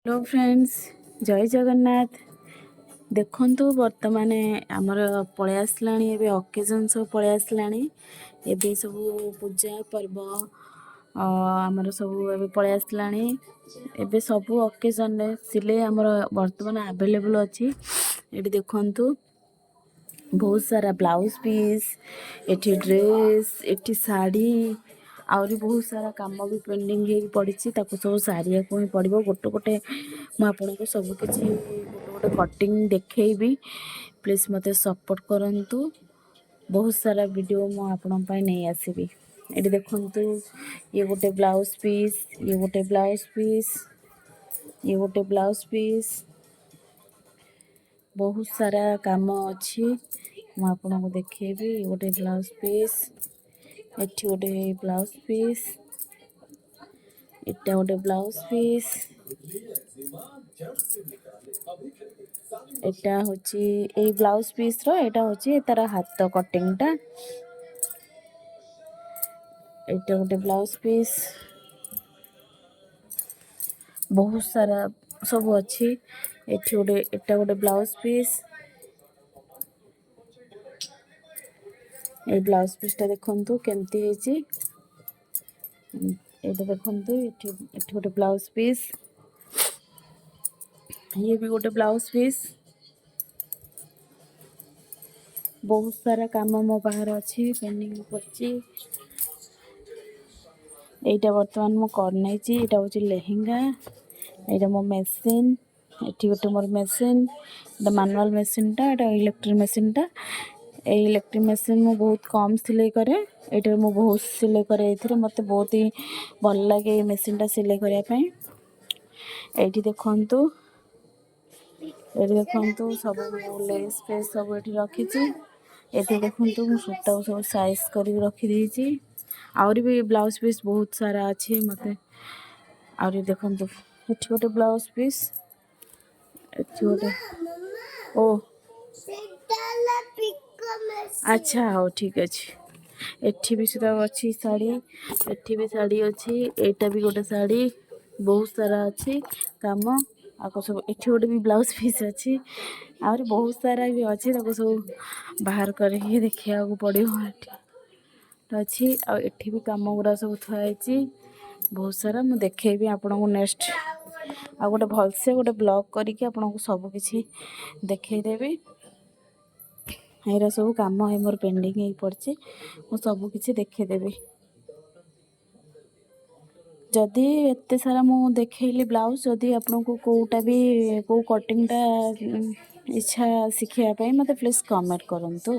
Hello friends, ଜୟ ଜଗନ୍ନାଥ। ଦେଖନ୍ତୁ, ବର୍ତ୍ତମାନ ଆମର ପଳେଇ ଆସିଲାଣି, ଏବେ ଅକେଜନ୍ ସବୁ ପଳେଇ ଆସିଲାଣି। ଏବେ ସବୁ ପୂଜା ପର୍ବ ଆମର ସବୁ ଏବେ ପଳେଇ ଆସିଲାଣି। ଏବେ ସବୁ ଅକେଜନ୍ରେ ସିଲେଇ ଆମର ବର୍ତ୍ତମାନ ଆଭେଲେବୁଲ୍ ଅଛି। ଏଠି ଦେଖନ୍ତୁ, ବହୁତ ସାରା ବ୍ଲାଉଜ୍ ପିସ୍ ଏଠି, ଡ୍ରେସ୍ ଏଠି, ଶାଢ଼ୀ, ଆହୁରି ବହୁତ ସାରା କାମ ବି ପେଣ୍ଡିଙ୍ଗ ହେଇକି ପଡ଼ିଛି। ତାକୁ ସବୁ ସାରିବାକୁ ହିଁ ପଡ଼ିବ। ଗୋଟେ ଗୋଟେ ମୁଁ ଆପଣଙ୍କୁ ସବୁ କିଛି ଗୋଟେ ଗୋଟେ କଟିଂ ଦେଖେଇବି। ପ୍ଲିଜ୍ ମୋତେ ସପୋର୍ଟ କରନ୍ତୁ। ବହୁତ ସାରା ଭିଡ଼ିଓ ମୁଁ ଆପଣଙ୍କ ପାଇଁ ନେଇ ଆସିବି। ଏଠି ଦେଖନ୍ତୁ, ଇଏ ଗୋଟେ ବ୍ଲାଉଜ୍ ପିସ୍, ଇଏ ଗୋଟେ ବ୍ଲାଉଜ୍ ପିସ୍, ଇଏ ଗୋଟେ ବ୍ଲାଉଜ୍ ପିସ୍। ବହୁତ ସାରା କାମ ଅଛି, ମୁଁ ଆପଣଙ୍କୁ ଦେଖେଇବି। ଇଏ ଗୋଟେ ବ୍ଲାଉଜ୍ ପିସ୍, ଏଠି ଗୋଟେ ବ୍ଲାଉଜ୍ ପିସ୍, ଏଟା ଗୋଟେ ବ୍ଲାଉଜ୍ ପିସ୍। ଏଟା ହେଉଛି ଏଇ ବ୍ଲାଉଜ୍ ପିସ୍ର, ଏଇଟା ହେଉଛି ତାର ହାତ କଟିଂଟା। ଏଇଟା ଗୋଟେ ବ୍ଲାଉଜ୍ ପିସ୍। ବହୁତ ସାରା ସବୁ ଅଛି ଏଠି। ଗୋଟେ ଏଟା ଗୋଟେ ବ୍ଲାଉଜ୍ ପିସ୍। ଏଇ ବ୍ଲାଉଜ୍ ପିସ୍ଟା ଦେଖନ୍ତୁ କେମିତି ହେଇଛି। ଏଇଟା ଦେଖନ୍ତୁ, ଏଠି ଗୋଟେ ବ୍ଲାଉଜ୍ ପିସ୍, ଇଏ ବି ଗୋଟେ ବ୍ଲାଉଜ୍ ପିସ୍। ବହୁତ ସାରା କାମ ମୋ ପାଖରେ ଅଛି, ପେଣ୍ଡିଂ ପଡ଼ିଛି। ଏଇଟା ବର୍ତ୍ତମାନ ମୁଁ କରିନେଇଛି। ଏଇଟା ହେଉଛି ଲେହେଙ୍ଗା। ଏଇଟା ମୋ ମେସିନ୍। ଏଠି ଗୋଟେ ମୋର ମେସିନ୍। ଏଇଟା ମାନୁଆଲ୍ ମେସିନ୍ଟା, ଏଇଟା ଇଲେକ୍ଟ୍ରିକ୍ ମେସିନ୍ଟା। ଏଇ ଇଲେକ୍ଟ୍ରିକ୍ ମେସିନ୍ ମୁଁ ବହୁତ କମ୍ ସିଲେଇ କରେ, ଏଇଟାରେ ମୁଁ ବହୁତ ସିଲେଇ କରେ। ଏଇଥିରେ ମୋତେ ବହୁତ ହିଁ ଭଲ ଲାଗେ ଏଇ ମେସିନ୍ଟା ସିଲେଇ କରିବା ପାଇଁ। ଏଇଠି ଦେଖନ୍ତୁ, ଏଇଠି ଦେଖନ୍ତୁ, ସବୁ ମୁଁ ଲେସ୍ ଫେସ୍ ସବୁ ଏଠି ରଖିଛି। ଏଠି ଦେଖନ୍ତୁ, ମୁଁ ସୂତାକୁ ସବୁ ସାଇଜ୍ କରିକି ରଖିଦେଇଛି। ଆହୁରି ବି ବ୍ଲାଉଜ୍ ପିସ୍ ବହୁତ ସାରା ଅଛି ମୋତେ। ଆହୁରି ଦେଖନ୍ତୁ, ଏଠି ଗୋଟେ ବ୍ଲାଉଜ୍ ପିସ୍, ଏଠି ଗୋଟେ। ଓ ଆଚ୍ଛା, ହଉ, ଠିକ୍ ଅଛି। ଏଠି ବି ସୁଦ୍ଧା ଅଛି ଶାଢ଼ୀ, ଏଠି ବି ଶାଢ଼ୀ ଅଛି, ଏଇଟା ବି ଗୋଟେ ଶାଢ଼ୀ। ବହୁତ ସାରା ଅଛି କାମ ଆଉ ସବୁ। ଏଠି ଗୋଟେ ବି ବ୍ଲାଉଜ୍ ପିସ୍ ଅଛି। ଆହୁରି ବହୁତ ସାରା ବି ଅଛି, ତାକୁ ସବୁ ବାହାର କରିକି ଦେଖିବାକୁ ପଡ଼ିବ। ଏଠି ଅଛି, ଆଉ ଏଠି ବି କାମ ଗୁଡ଼ା ସବୁ ଥୁଆ ହେଇଛି ବହୁତ ସାରା। ମୁଁ ଦେଖେଇବି ଆପଣଙ୍କୁ ନେକ୍ସଟ, ଆଉ ଗୋଟେ ଭଲସେ ଗୋଟେ ବ୍ଲଗ୍ କରିକି ଆପଣଙ୍କୁ ସବୁ କିଛି ଦେଖେଇଦେବି। ଏଇରା ସବୁ କାମ ହେଇ ମୋର ପେଣ୍ଡିଙ୍ଗ ହେଇ ପଡ଼ିଛି, ମୁଁ ସବୁ କିଛି ଦେଖେଇଦେବି। ଯଦି ଏତେ ସାରା ମୁଁ ଦେଖେଇଲି ବ୍ଲାଉଜ୍, ଯଦି ଆପଣଙ୍କୁ କେଉଁଟା ବି କେଉଁ କଟିଂଟା ଇଚ୍ଛା ଶିଖିବା ପାଇଁ, ମୋତେ ପ୍ଲିଜ୍ କମେଣ୍ଟ କରନ୍ତୁ।